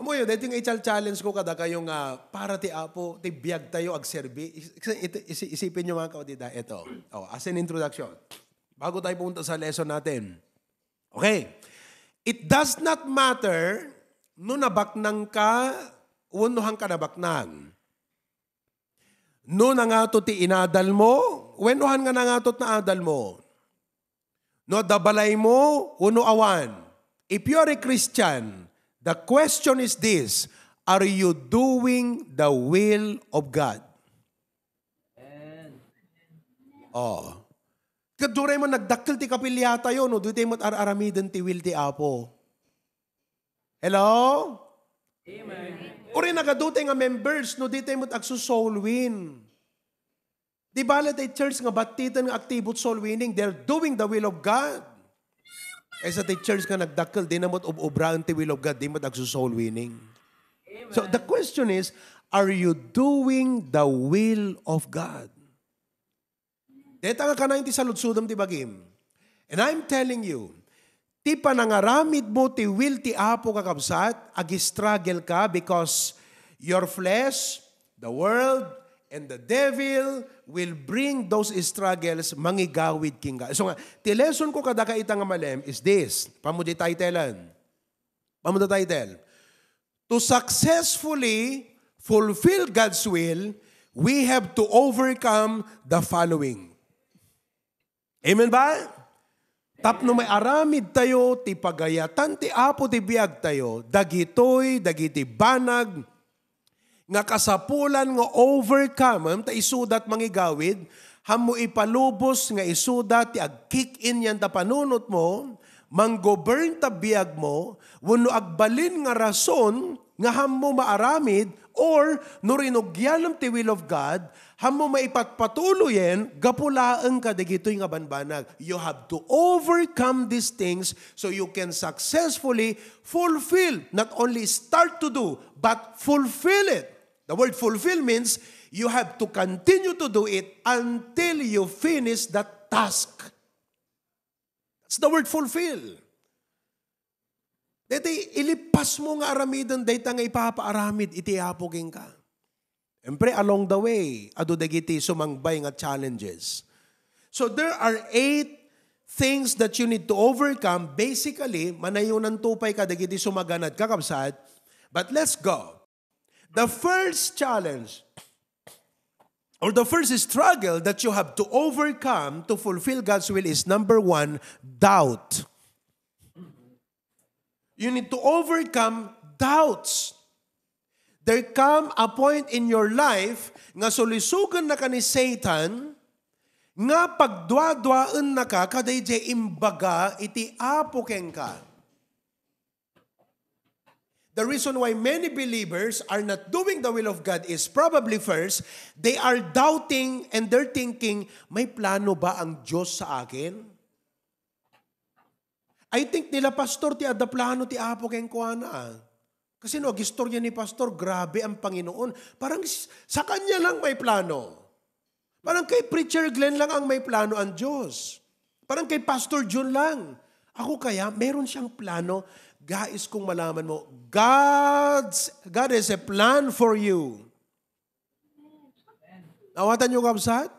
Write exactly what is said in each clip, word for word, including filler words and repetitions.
Amoyo, daytoy nga ichal-challenge ko kadakayo nga para ti Apo, ti biag tayo agserbi. Is-, is-, iti-, isi-, isipin nyo, mga kaudida, ito. Oh, as an introduction. Bago tayo pumunta sa lesson natin. Okay. It does not matter no nabaknang ka wenno han ka nabaknang. No nangato ti inadal mo, wenno han nga nangato ti naadal mo. No adda balay mo, wenno awan. If you are a Christian, the question is this, are you doing the will of God? Oh. Ket uray man nagdakkel ti kapiliatayo, no, ditoy met ar-aramiden ti will ti Apo. Hello? Amen. Uray nagadutay nga members, no, ditoy met agso-soul win. Di bale ti church nga battiten nga aktibo soul winning, they're doing the will of God. Kaysa ti church nga nagdakkel, di na met ub-ubraen ti will of God, di met agso-soul winning. So the question is, are you doing the will of God? Deta nga kanayon ti saludsodem ti bagim. And I'm telling you, ti panangaramid mo ti will ti Apo, kakabsat, ag-struggle ka because your flesh, the world, and the devil will bring those struggles, mangigawid kenka. So nga, ti lesson ko kadaka ita nga malem is this. Pamudi titlean. Pamudi title. To successfully fulfill God's will, we have to overcome the following. Amen ba? Tapno maaramid tayo ti pagayatan ti Apo ti biag tayo, dagitoy, dagiti banag nga kasapulan nga overcome, ta isuda ti mangigawid, hammo ipalubos nga isuda ti ag-kick in yan ta panunot mo, manggovern ta biag mo, wenno agbalin nga rason nga hammo maaramid, or no rinugianem ti will of God, hammo maipatpatuloyen gapu laeng kadagitoy nga banbanag. You have to overcome these things so you can successfully fulfill, not only start to do, but fulfill it. The word fulfill means you have to continue to do it until you finish that task. That's the word fulfill. Deti, ilipas mo nga aramiden dayta nga ipapaaramid iti Apo kenka. Siyempre, along the way, adu dagiti sumangbay nga challenges. So there are eight things that you need to overcome. Basically, manayunan to pay kadagiti sumaganad, kakabsat. But let's go. The first challenge or the first struggle that you have to overcome to fulfill God's will is, number one, doubt. You need to overcome doubts. There come a point in your life nga sulisogennaka ni Satan nga pagduaduaennaka kadaydiay imbaga iti Apo kenka. The reason why many believers are not doing the will of God is probably first, they are doubting and they're thinking, "May plano ba ang Diyos sa akin?" I think nila, "Pastor, ti adda plano ti Apo kenkuana, ah." Kasi no, agistorya ni Pastor, grabe ang Panginoon. Parang s-, sa kanya lang may plano. Parang kay Preacher Glenn lang ang may plano ang Diyos. Parang kay Pastor Jun lang. Ako kaya, meron siyang plano. Guys, kung malaman mo, God's, God has a plan for you. Nawatan niyo, kabsat?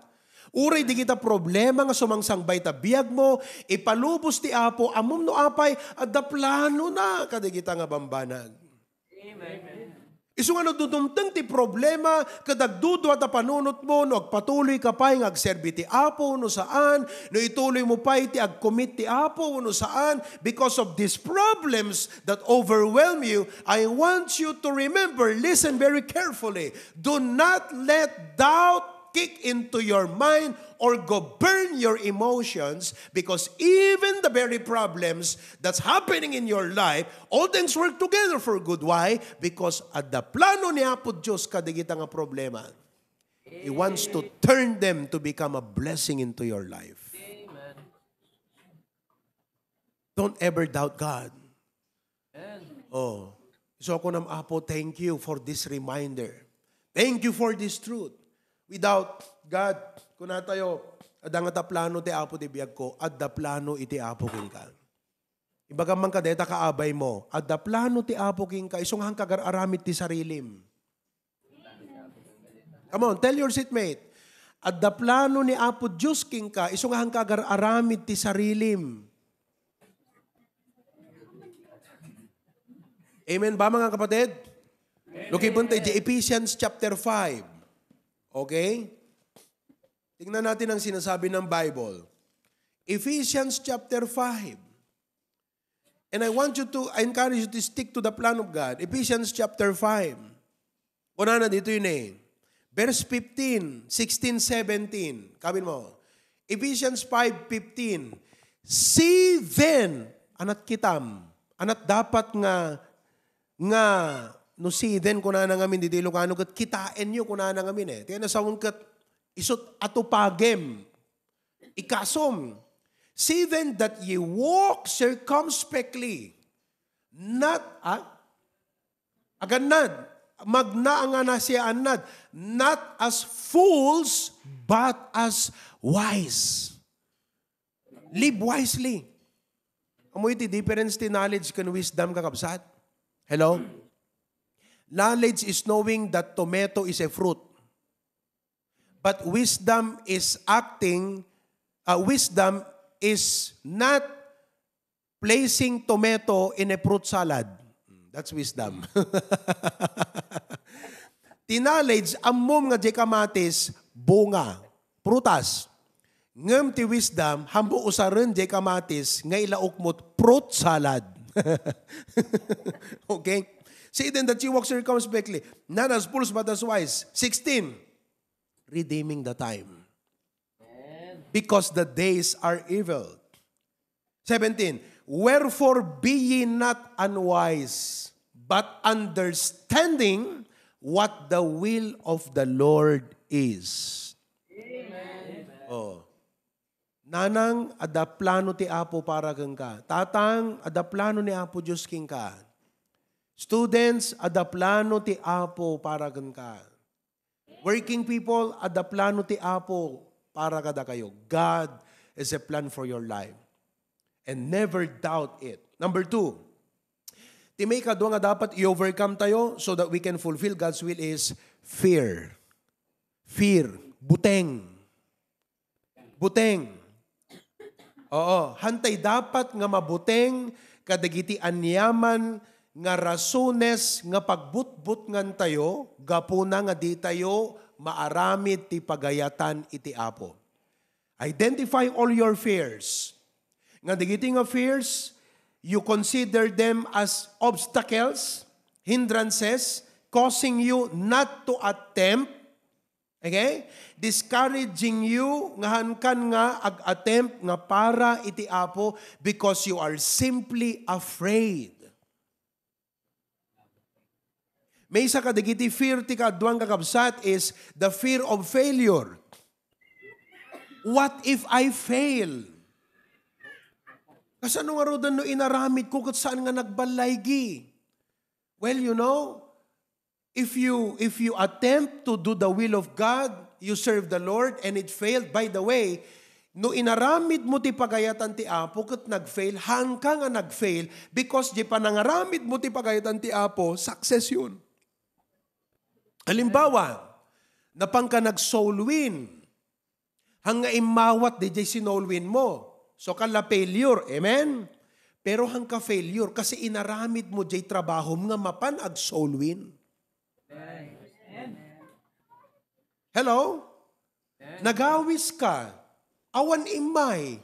Uray di kita problema nga sumangsangbay ta biag mo, ipalubos ti Apo, ammom no apay, adda plano na, kadigita nga bambanag. Amen. Isu nga no dumteng ti problema, ket agdudua ta panunot mo, no agpatuloy ka pay nga agserbi ti Apo, no saan, no ituloy mo pay ti agcommit ti Apo, no saan, because of these problems that overwhelm you, I want you to remember, listen very carefully, do not let doubt kick into your mind or govern your emotions, because even the very problems that's happening in your life, all things work together for good. Why? Because adda plano ni Apo Dios kadigita nga problema. He wants to turn them to become a blessing into your life. Amen. Don't ever doubt God. Amen. Oh. So ako nam, "Apo, thank you for this reminder. Thank you for this truth." Without God, kuna tayo, adda nga ta plano ti Apo ti biag ko, adda plano iti Apo kenka. Ibagam man ka deta kaabay mo, adda plano ti Apo kenka, isu nga hanka agar-aramid ti sarilim. Come on, tell your seatmate. Adda plano ni Apo Dios kenka, isu nga hanka agar-aramid ti sarilim. Amen ba, mga kapatid? Lukibon tayo di Ephesians chapter five. Okay? Tingnan natin ang sinasabi ng Bible. Ephesians chapter five. And I want you to, I encourage you to stick to the plan of God. Ephesians chapter five. Kunana dito yun eh. Verse fifteen, sixteen, seventeen. Kamin mo. Ephesians five fifteen. See then, anat kitam, anat dapat nga, nga, no see then, kunana ngamin, dito Ilocano, ket kitaenyo, kunana ngamin eh. Tiyan na sa ket, isut atupagem. Ikasum, see then that ye walk circumspectly, not, ah, agannad, magna nga nasiyaannad, not as fools, but as wise. Live wisely. Amo iti difference ti knowledge ken wisdom, kakabsat? Hello? Knowledge is knowing that tomato is a fruit. But wisdom is acting, uh, wisdom is not placing tomato in a fruit salad. That's wisdom. Ti knowledge, ammom nga di kamatis, bunga, prutas. Ngem ti wisdom, hammo usaren di kamatis nga ilaok met fruit salad. Okay? See then that you walk circumspectly, not as fools but as wise. Sixteen, redeeming the time. Because the days are evil. Seventeen, wherefore be ye not unwise, but understanding what the will of the Lord is. Amen. Oh. Nanang, adda plano ti Apo para kenka. Tatang, adda plano ni Apo Dios kenka. Students, adda plano ti Apo para kenka. Working people, adda plano ti Apo para kadakayo. God has a plan for your life. And never doubt it. Number two, ti maikadua nga dapat i-overcome tayo so that we can fulfill God's will is fear. Fear. Buteng. Buteng. Oo, hantay dapat nga mabuteng kadagiti aniaman nga rasones nga pagbutbutngantayo gapuna nga ditayo maaramid ti pagayatan iti Apo. Identify all your fears. Nga dagiti nga fears, you consider them as obstacles, hindrances, causing you not to attempt Okay? Discouraging you nga hankan nga ag-attempt nga para iti Apo because you are simply afraid. Maysa kadagiti fear ti kaaduan, kakabsat, is the fear of failure. What if I fail? Kasano ngaruden no inaramid ko ket saan nga nagballaygi? Well, you know, If you, if you attempt to do the will of God, you serve the Lord and it failed. By the way, no inaramid mo ti pagayatan ti Apo ket nagfail, hanka nga nagfail because di panangaramid mo ti pagayatan ti Apo, success yun. Halimbawa, napanka nag-soul win. Hanga immawat diay sinoul win mo. So, kala failure. Amen? Pero hangka failure kasi inaramid mo diay trabahom nga mapan ag-soul win. Hello? Nagawis ka. Awan immay.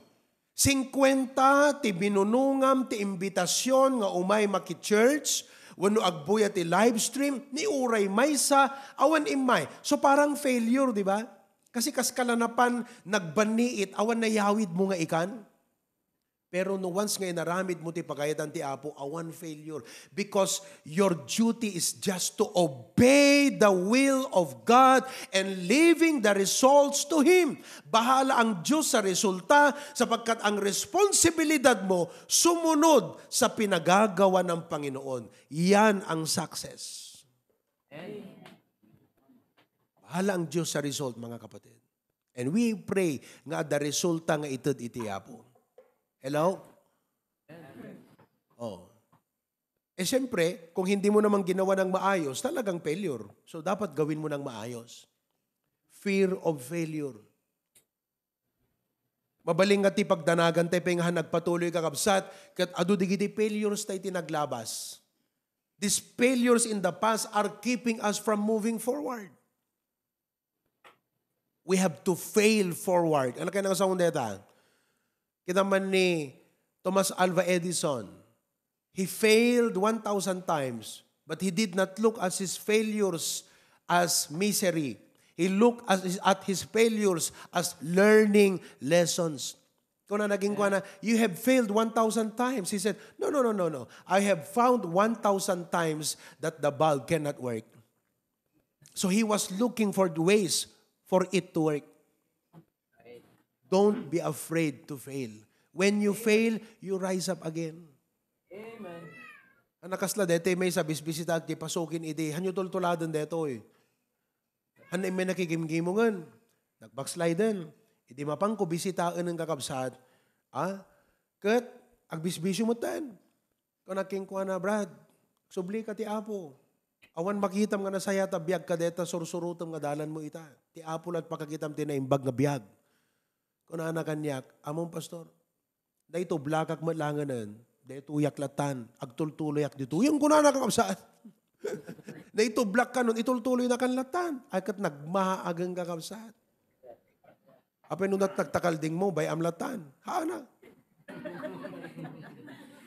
Singkwenta ti binunongam ti imbitasyon nga umay maki-church, wenno agbuya ti live stream, ni uray maysa, awan immay. So, parang failure, di ba? Kasi kas ka la napan nagbanniit, awan nayawid mo nga ikan. Pero no once nga inaramid mo ti pagayatan ti Apo, awan failure. Because your duty is just to obey the will of God and leaving the results to Him. Bahala ang Diyos sa resulta, sapagkat ang responsibilidad mo sumunod sa pinagagawa ng Panginoon. Yan ang success. Bahala ang Diyos sa result, mga kapatid. And we pray nga adda resulta nga ited iti Apo. Hello? Oh. Eh, siyempre, kung hindi mo naman ginawa ng maayos, talagang failure. So, dapat gawin mo ng maayos. Fear of failure. Mabalin nga ti pagdanagan tayo pay nga nagpatuloy, kakabsat, ket adu digiti failures tayo ti naglabas. These failures in the past are keeping us from moving forward. We have to fail forward. Ano kayo nang sound deta? Kita man ni Thomas Alva Edison. He failed one thousand times, but he did not look at his failures as misery. He looked at his, at his failures as learning lessons. Kuna naging kuana, "You have failed one thousand times." He said, "No, no, no, no, no. I have found one thousand times that the bulb cannot work." So he was looking for ways for it to work. Don't be afraid to fail. When you fail, you rise up again. Amen. Ang nakasla, dete may sa bisbisita, di pasukin idi. Hanyo tultuladen detoy. Hanay may nakigimgimongen. Nagbacksliden. Idi mapangko bisitaen ng kakabsat. Ah? Ket, agbisbisyo mo ten. Kuna kenkuana, "Brad, subli ka ti Apo. Awan makitam nga nasaya ta biag ka deta, sursurutem nga dalan mo ita. Ti Apo la't pakakitam ti naimbag nga biag." Kunana kaniak, "Amom, Pastor, dayto blakak met langen, daytoyak latan, agtultuloyak ditoy." Yung kunana, kakabsat. "Dayto blak kanon, itultuloy na kan latan." Ay, ket nagmaagen, kakabsat. Apay no nat-, nagtakalding mo, bay-am latan. Haana.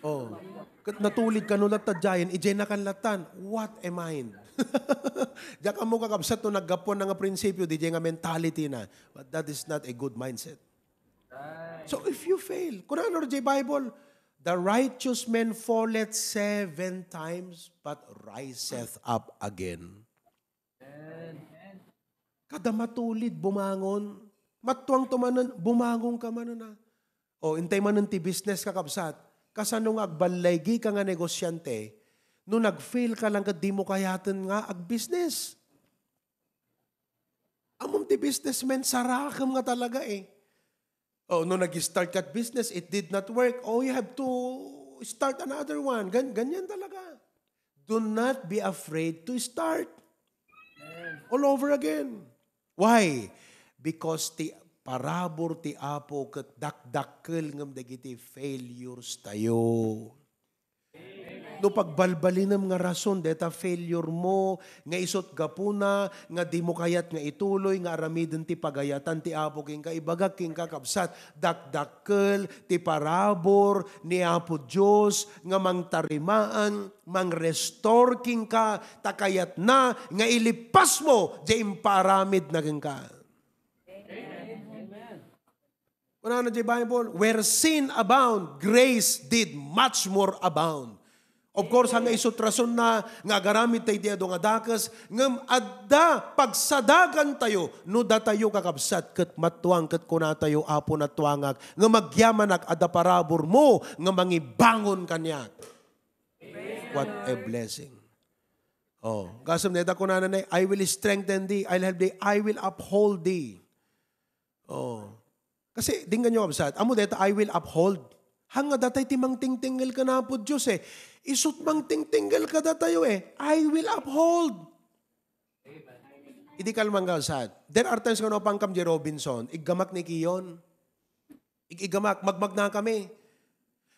Oh. Ket natulid ka no latta diayen, ijay nakan latan. What a mind. Diak ammo, kakabsat, no naggapuan na nga prinsipyo, di jay nga mentality na. But that is not a good mindset. So if you fail, kunana di jay Bible, "The righteous man falleth seven times, but riseth up again." Kada matulid, bumangon. Mattuang to manen, bumangon ka manen, ah. O, intay manen ti business, kakabsat. Kasano nga agballaygi ka nga negosyante, no nag-fail ka lang ket di mo kayaten nga ag-business? Ammom ti businessman, sarakem nga talaga eh. Oh, no nag-start ka business, it did not work. Oh, you have to start another one. Gan ganyan talaga. Do not be afraid to start all over again. Why? Because ti parabur ti Apo ket dakdakkel ngem dagiti failures tayo. No pagbalbalinem nga rason deta failure mo, nga isut gapuna nga dimo kayat nga ituloy nga aramiden ti pagayatan ti Apo kenka, ibagak kenka, kabsat, dakdakkel ti parabur ni Apo Dios nga mangtarimaan, mangrestore kenka, ta kayatna nga ilipasmo diay impaaramidna kenka. Kunana diay Bible, "Where sin abound, grace did much more abound." Of course, nga isut rasonna nga agaramid tayo iti adu nga dakes, ngem adda pagsadakan tayo no datayo, kakabsat, ket mattuang ket kunatayo, "Apo, natuangak, ngem agyamanak adda parabur mo nga mangibangon kaniak." What a blessing. Oh, gasem neta kunana ne, "I will strengthen thee, I'll help thee, I will uphold thee." Oh. Kasi, dinggan nyo, kabsat, amo deta, "I will uphold." Hanga datay ti mangtingtingel kan Apo Dios eh. Isut mangtingtingel kadatayo eh. "I will uphold." Idi kalman, kabsat. There are times nga no, pangkam di Robinson, iggamak ni Kiyon. Ig-igamak, magmagna kami.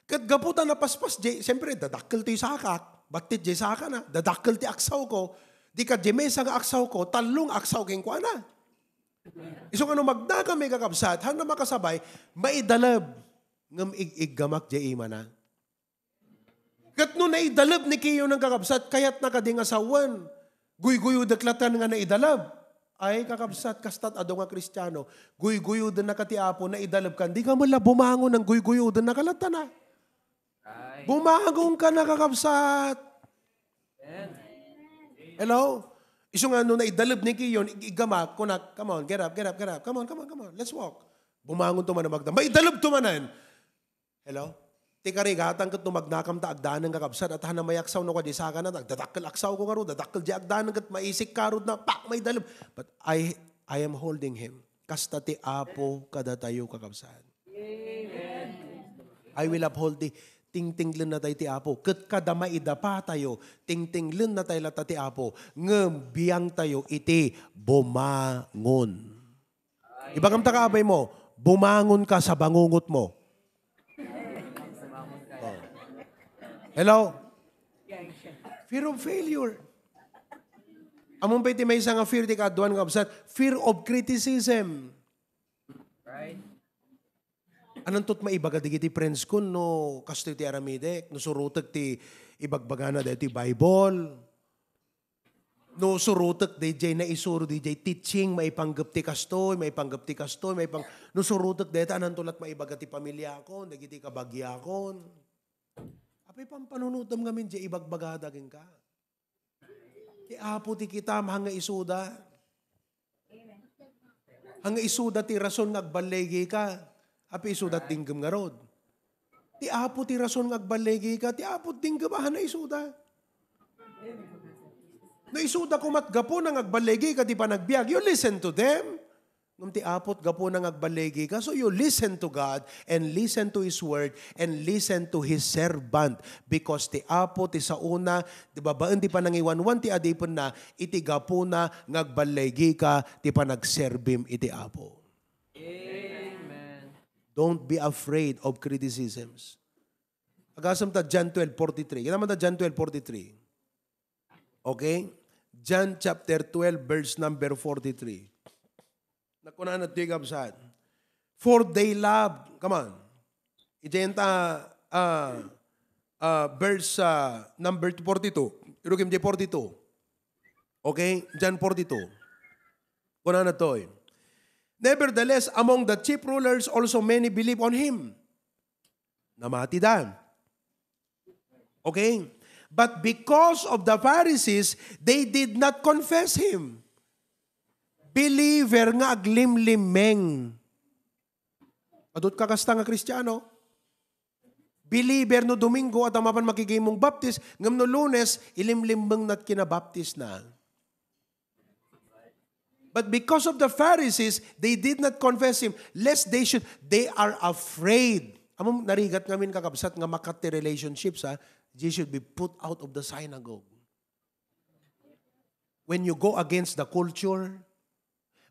Ket gapu ta napaspas, jay, siyempre, dadakkel ti sakak. Battit jay sakana, dadakkel ti aksaw ko. Di ka jay maysa nga aksaw ko, tallo nga aksaw kenkuana. Isu nga no magna kami, kakabsat, han na makasabay, maidaleb. Ngem ig-iggamak jay imana. Ket no naidaleb ni Kiyo nang kakabsat, kayatna kadi nga sawen? Guyguyodek latan nga naidaleb. Ay, kakabsat, kastat adu nga Kristiano, guyguyodennaka ti Apo, naidaleb kan. Di ka man la bumangon nang guyguyodennaka latan, ah. Ay. Bumangon ka na, kakabsat. Amen. Hello? Isu nga no naidaleb ni Kiyo, ig-, iggamak, kunak, "Come on, get up, get up, get up. Come on, come on, come on. Let's walk." Bumangon to man ang magda-, maidaleb to manen. Hello? Ti karigatan ket no magnakam ta agdaneng, kakabsat, at han na mayaksaw no kadi sakana, agdadakkel aksaw ko ngarud, dadakkel di agdaneng ket maisik karud na, pak, maidaleb. But I, I am holding him. Kasta ti Apo kadatayo, kakabsat. I will uphold thee. tingtinglenna tayo ti Apo. Ket kada maidapatayo, tingtinglenna tayo latta ti Apo, ngem biangtayo iti bumangon. Ibagamta ka, abay mo, bumangon ka sa bangungot mo. Oh. Hello? Fear of failure. Ammom pay ti maysa nga fear ti kaaduan nga kabsat, fear of criticism. Right. Ananto ti maibaga dagiti friends ko no kastoy ti aramidek, no surotek ti ibagbagana daytoy Bible, no surotek dayjay naisuro dayjay teaching, maipanggep ti kastoy, maipanggep ti kastoy, maipang-, no surotek dayta, ananto lat maibaga ti pamiliakon, dagiti kabagiakon? Apay pampanunotem ngamin jay ibagbagada kenka? Ti Apo ti kitam, hanga isuda. Hanga isuda ti rason nga agballigika. Apay isuda ti dinggem ngarud? Ti Apo ti rason nga agballigika. Ti Apo ti dinggem a hanga isuda. No isuda koma ti gapuna nga agballigika ti panagbiag, you listen to them. Ngem ti Apo ti gapuna nga agballigika. So you listen to God and listen to His word and listen to His servant. Because ti Apo ti saona, ti babaen ti panangiwanwan ti adipenna, iti gapuna nga agballigika ti panagserbim iti Apo. Amen. Don't be afraid of criticisms. Agasem ta John twelve forty-three. Kita man ta John twelve forty-three. Okay? John chapter twelve, verse number forty-three. Nakunana ti kabsat. For they love, come on. Idiay ta, ah, ah, verse, ah, number forty-two. Irugim di forty-two. Okay? John forty-two. Kunana toy. Nevertheless, among the chief rulers also many believe on him. Namatida. Okay? But because of the Pharisees, they did not confess him. Believer nga aglimlimmeng. Adut ka kasta nga Kristiano? Believer no Domingo, adda mapan makigimong baptis, ngem no Lunes, ilimlimmengna ti kinabaptisna. But because of the Pharisees, they did not confess him, lest they should, they are afraid. Ammom, narigat ngamin, kakabsat, nga makat ti relationships, ha? They should be put out of the synagogue. When you go against the culture,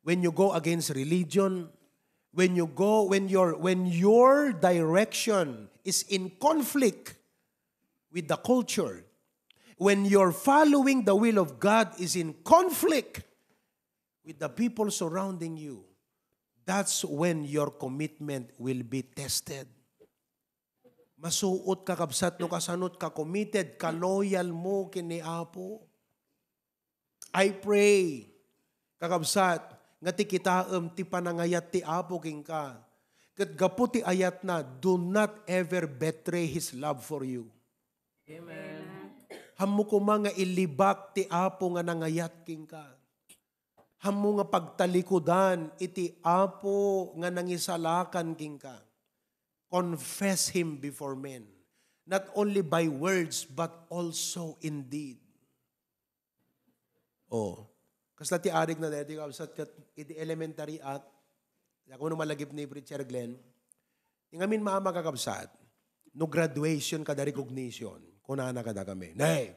when you go against religion, when you go, when your, when your direction is in conflict with the culture, when your following the will of God is in conflict with the people surrounding you, that's when your commitment will be tested. Masuot, kakabsat, no kasano ka committed, ka loyal mo ken ni Apo. I pray, kakabsat, nga ti kitaem ti panangayat ti Apo kenka. Ket gapu ti ayatna, do not ever betray His love for you. Amen. Hammo koma nga ilibak ti Apo nga nangayat kenka. Hammo nga pagtalikudan iti Apo nga nangisalakan kenka. Confess Him before men, not only by words, but also in deed. Oh, kasla ti arig na daytoy, kabsat, ket iti elementary act, ako no malagip ni Preacher Glenn, ti ngamin mama, kakabsat, no graduation kada recognition, kunana kada kami, "Nay,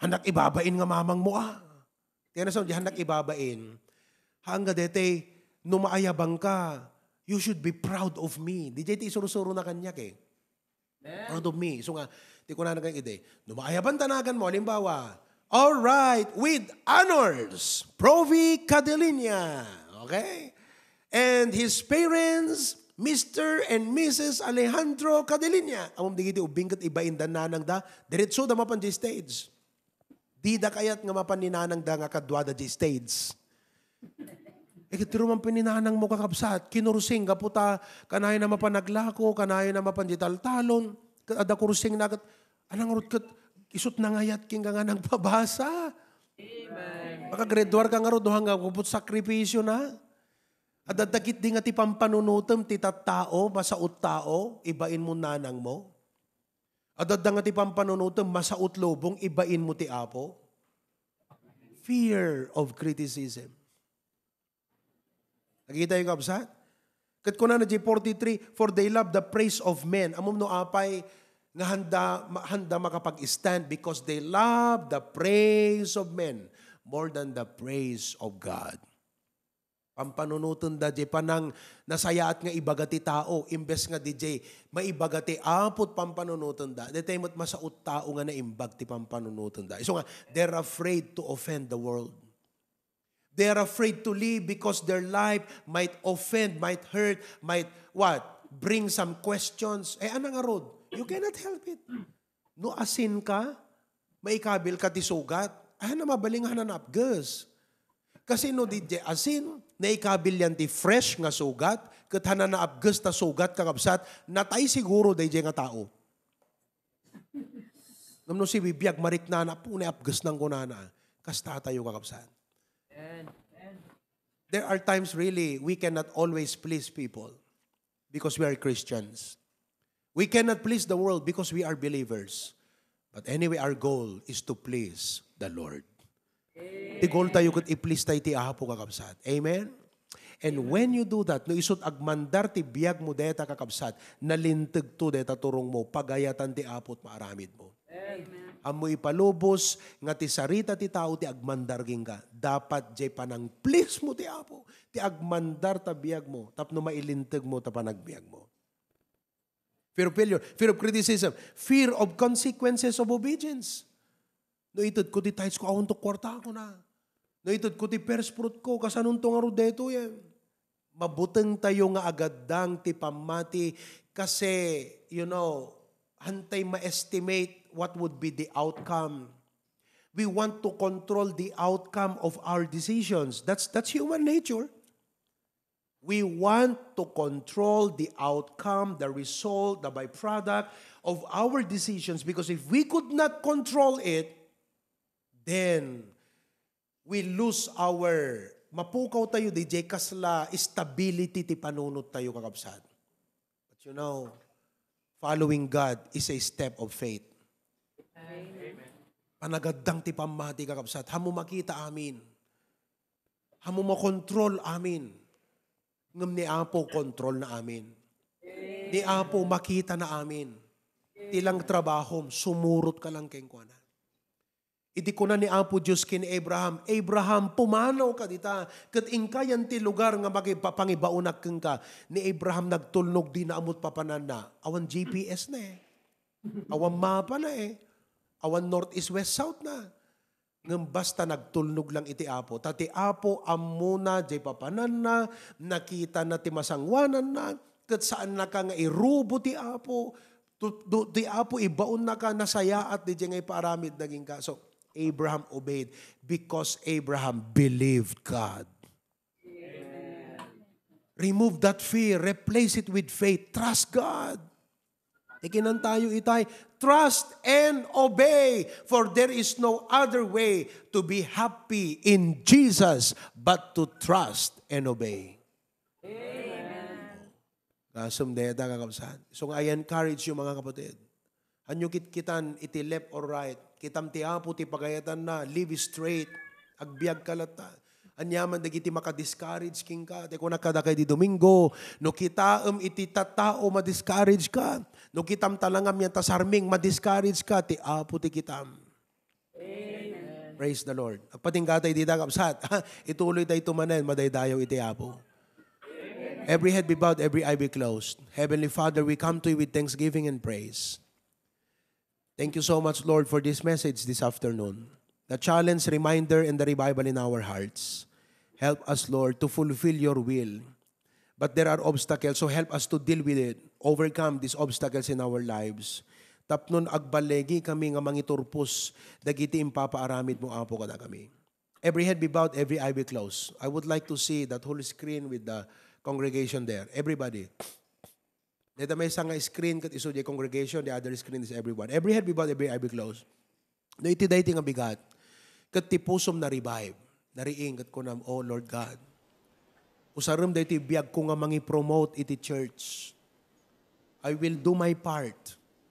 hannak ibabain nga mamang mo, ah." Ti ano sa, di hannak ibabain, hangga dete, no maayabang ka, you should be proud of me. Di jay ti isursuro na kaniak, eh. Amen. Proud of me. So nga, ti kunana kaniak ide, no maayaban ta nagan mo, halimbawa, "All right, with honors, Provi Cadilinia." Okay? And his parents, Mister and Missus Alejandro Cadilinia. Ammom dagiti ubbing ket ibain da nanang da, diretso da mapan di stage. Dida kayat nga mapan ni nanang da nga kaduada di stage. Eh, ket ti ruman pay ni nanang mo, kakabsat, kinursing gapu ta kanayon a mapan aglako, kanayon a mapan di taltalon, ket adda kursing na ket, anang rut ket isut nangayat kenka nga nagpabasa. Amen. Maka-grade one ka ngarud, no, hanggang puput sakripisyo na. Adda dagiti nga ti pampanunutem ti tattao, masaut tao, ibain mo nanang mo. Adda nga ti pampanunutem, masaut lubong, ibain mo ti Apo. Fear of criticism. Nakita yung kabsat? Ket kunana di forty-three, "For they love the praise of men." Ammom no apay, nga handa, ma-, handa makapag-stand because they love the praise of men more than the praise of God. Pampanunotenda jay panang nasayaat nga ibaga ti tao, imbes nga di jay maibaga ti Apo ti pampanunotenda. Daytay met masaut tao nga naimbag ti pampanunotenda. Isu nga, they're afraid to offend the world. They are afraid to live because their life might offend, might hurt, might what? Bring some questions. Eh, ano nga road? You cannot help it. No asin ka, maikabil ka ti sugat. Ay, na mabaling hana naapges. Kasi no di jay asin, naikabil yan ti fresh nga sugat, ket hana naapges ta sugat, kakabsat, natay siguro dayjay nga tao. Ngem no sibibiag, mariknana, "Apo, naapges nang kunana." Kasta tayo, kakabsat. There are times really we cannot always please people because we are Christians. We cannot please the world because we are believers. But anyway, our goal is to please the Lord. Ti goal tayo ket i-please tayo ti Apo, kakabsat. Amen? And when you do that, no isut agmandar ti biag mo deta, kakabsat, nalintegto deta turong mo, pagayatan ti Apo ti maaramid mo. Amen. Ammo ipalubos nga ti sarita ti tao ti agmandar kenka. Dapat jay panang-please mo ti Apo, ti agmandar ta biag mo, tapno mailinteg mo ta panagbiag mo. Fear of failure, fear of criticism, fear of consequences of obedience. No itedko ti tithes ko, awan to kuarta ko na. No itedko ti first fruit ko, kasanonto ngarud daytoy, eh? Mabuteng tayo nga agaddang ti pammati kasi, you know, hantay ma-estimate what would be the outcome. We want to control the outcome of our decisions. That's, that's human nature. We want to control the outcome, the result, the byproduct of our decisions, because if we could not control it, then we lose our, mapukaw tayo, D J, kasla stability ti panunot tayo, kakabsat. But you know, following God is a step of faith. Amen. Panagaddang ti pammati, kakabsat. Ammo makita amin. Ammo makontrol amin. Ngem ni Apo, kontrolna amin. Ni Apo, makitana amin. Ti lang trabahom, sumurotka lang kenkuana. Idi kuna ni Apo Dios ken Abraham, "Abraham, pumanawka dita, ket inka yan ti lugar nga makipapangibaonak kenka." Ni Abraham nagtulnog, dina ammo ti papananna. Awan G P S na eh. Awan mapa na eh. Awan north, east, west, south na. Ngem basta nagtulnog lang iti Apo. Ta ti Apo, ammona jay papananna, nakitana ti masangoananna, ket saannaka nga irubo ti Apo. Tu-, du-, ti Apo ibaonnaka, nasayaat di jay nga ipaaramidna kenka. So, Abraham obeyed because Abraham believed God. Remove that fear, replace it with faith. Trust God. Ti kinantayo itay, "Trust and obey, for there is no other way to be happy in Jesus but to trust and obey." Amen. Gasem dayta, kakabsat. So nga, I encourage you, mga kapatid. Hanyo kitkitan iti left or right. Kitam ti Apo ti pagayatanna, live straight. Agbiagka latta. Aniaman dagiti maka-discourage kenka. Ti kunak kadakayo idi Domingo, no kitaem iti tattao, ma-discourage ka. No kitam talangam yan ta sarming, ma-discourage ka. Ti Apo ti kitam. Amen. Praise the Lord. Agpatingga tayo dita, kabsat. Ituloy tayo tumanen, madaydayaw iti Apo. Every head be bowed, every eye be closed. Heavenly Father, we come to you with thanksgiving and praise. Thank you so much, Lord, for this message this afternoon. The challenge, reminder, and the revival in our hearts. Help us, Lord, to fulfill your will. But there are obstacles, so help us to deal with it, overcome these obstacles in our lives. Tapnon agballigi kami nga mangiturpos dagiti impapaaramid mo, Apo, kadakami. Every head be bowed, every eye be closed. I would like to see that whole screen with the congregation there. Everybody. Dayta maysa nga screen ket isu diay congregation, the other screen is everyone. Every head be bowed, every eye be closed. No iti daytoy nga bigat, ket ti pusom na-revive, nariing, ket kunam, "Oh Lord God, usarem daytoy biagko nga mangi-promote iti church. I will do my part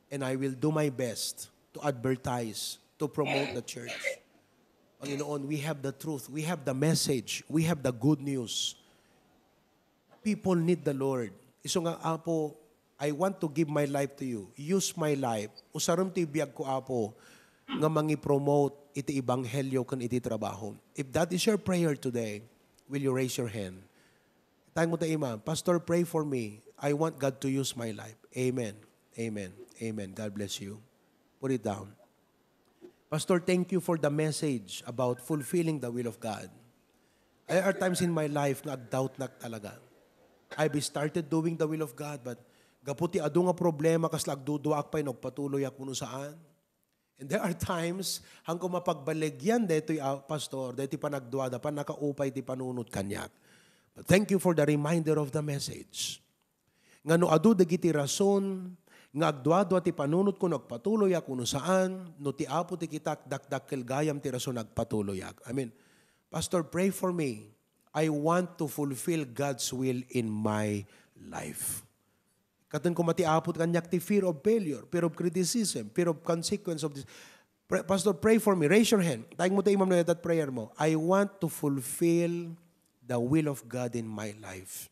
and I will do my best to advertise, to promote the church." Panginoon, we have the truth, we have the message, we have the good news. People need the Lord. Isu nga, Apo, I want to give my life to you. Use my life. Usarem ti biag ko, Apo, nga mangipromote iti ebanghelyo ken iti trabaho. If that is your prayer today, will you raise your hand? Taymo ta ima, "Pastor, pray for me. I want God to use my life." Amen. Amen. Amen. God bless you. Put it down. "Pastor, thank you for the message about fulfilling the will of God. There are times in my life nga agdoubtnak talaga. I've started doing the will of God, but gapu ti adu nga problema, kasla agduduaak pay no agpatuloyak wenno saan." And there are times, han ko mapagbaligyan daytoy, ah, pastor, daytoy panagduada, pannakaupay ti panunot kaniak. But thank you for the reminder of the message. Nga no adu dagiti rason nga agduadua ti panunotko no agpatuloyak wenno saan, no ti Apo ti kitak, dakdakkel gayam ti rason agpatuloyak. I mean, "Pastor, pray for me. I want to fulfill God's will in my life." Katen koma ti Apo kaniak ti fear of failure, fear of criticism, fear of consequence of this. Pray, "Pastor, pray for me." Raise your hand. Taymo ta imam no that prayer mo. "I want to fulfill the will of God in my life."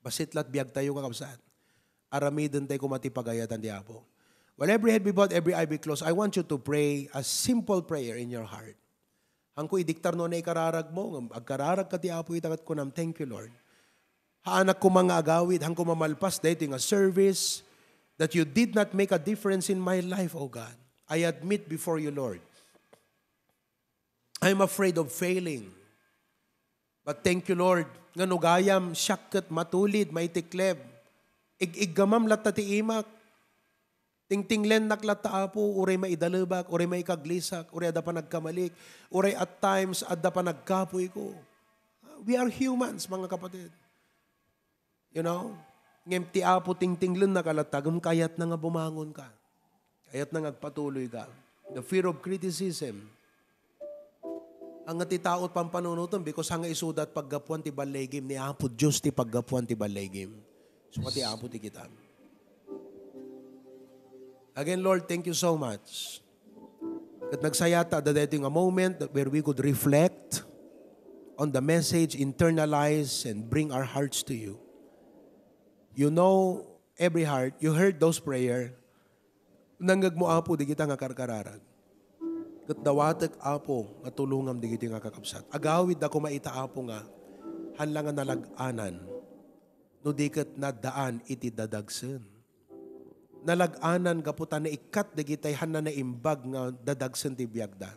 Bassit la't biag tayo, kakabsat. Aramiden tayo koma ti pagayatan ti Apo. While every head be bowed, every eye be closed, I want you to pray a simple prayer in your heart. Hanko idiktar no naikararag mo, ngem agkararag ka ti Apo ita ket kunam, "Thank you, Lord. Haanak koma nga agawid, hanko mamalpas daytoy nga service that you did not make a difference in my life, oh God. I admit before you, Lord, I'm afraid of failing. But thank you, Lord, nga no gayam siak ket matulid, maitikleb. Ig-iggamam latta ti imak. Tingtinglennak latta, Apo, uray maidalebak, uray maikaglisak, uray adda panagkamalik, uray at times adda panagkapuyko." We are humans, mga kapatid. You know? Ngem ti Apo tingtinglennaka latta, ngem kayatna nga bumangon ka. Kayatna nga agpatuloy ka. The fear of criticism. Ania ti tao ti pampanunotem, because ania isuda ti paggapuan ti balligim, ni Apo Dios ti paggapuan ti balligim. So, ti Apo ti kitam. Again, Lord, thank you so much. Ket nagsayata adda daytoy nga moment that where we could reflect on the message, internalize, and bring our hearts to you. You know every heart. You heard those prayer. Nangngegmo, Apo, digita nga karkararag. Ket dawatek, Apo, nga tulongam digitoy nga kakabsat. Agawidda koma ita, Apo, nga han la nga nalag-anan, no di ket naddaan iti dadagsen. Nalag-anan gapu ta naikkat dagitay han naimbag nga dadagsen ti biagda.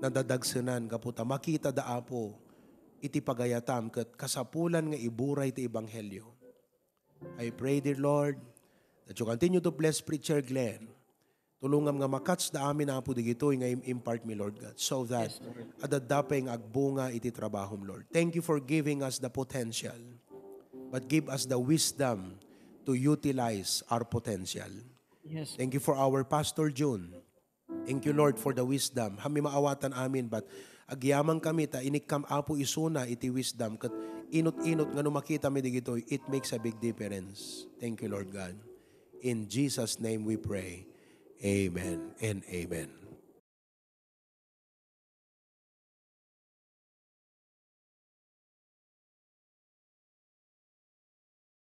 Nadadagsenan gapu ta makitada, Apo, iti pagayatam ket kasapulan nga iburay ti ebanghelio. I pray, dear Lord, that you continue to bless Preacher Glenn. Tulongam nga makatchda amin, Apo, digitoy nga im-impart mi, Lord God, so that Yes, Lord. adda pay nga agbunga iti trabahom, Lord. Thank you for giving us the potential, but give us the wisdom to utilize our potential. Yes. Thank you for our Pastor Jun. Thank you, Lord, for the wisdom. Hanmi maawatan amin, but agyamankami ta inikkam, Apo, isuna iti wisdom. Ket inut-inut nga no makitami digitoy, it makes a big difference. Thank you, Lord God. In Jesus' name we pray. Amen and amen.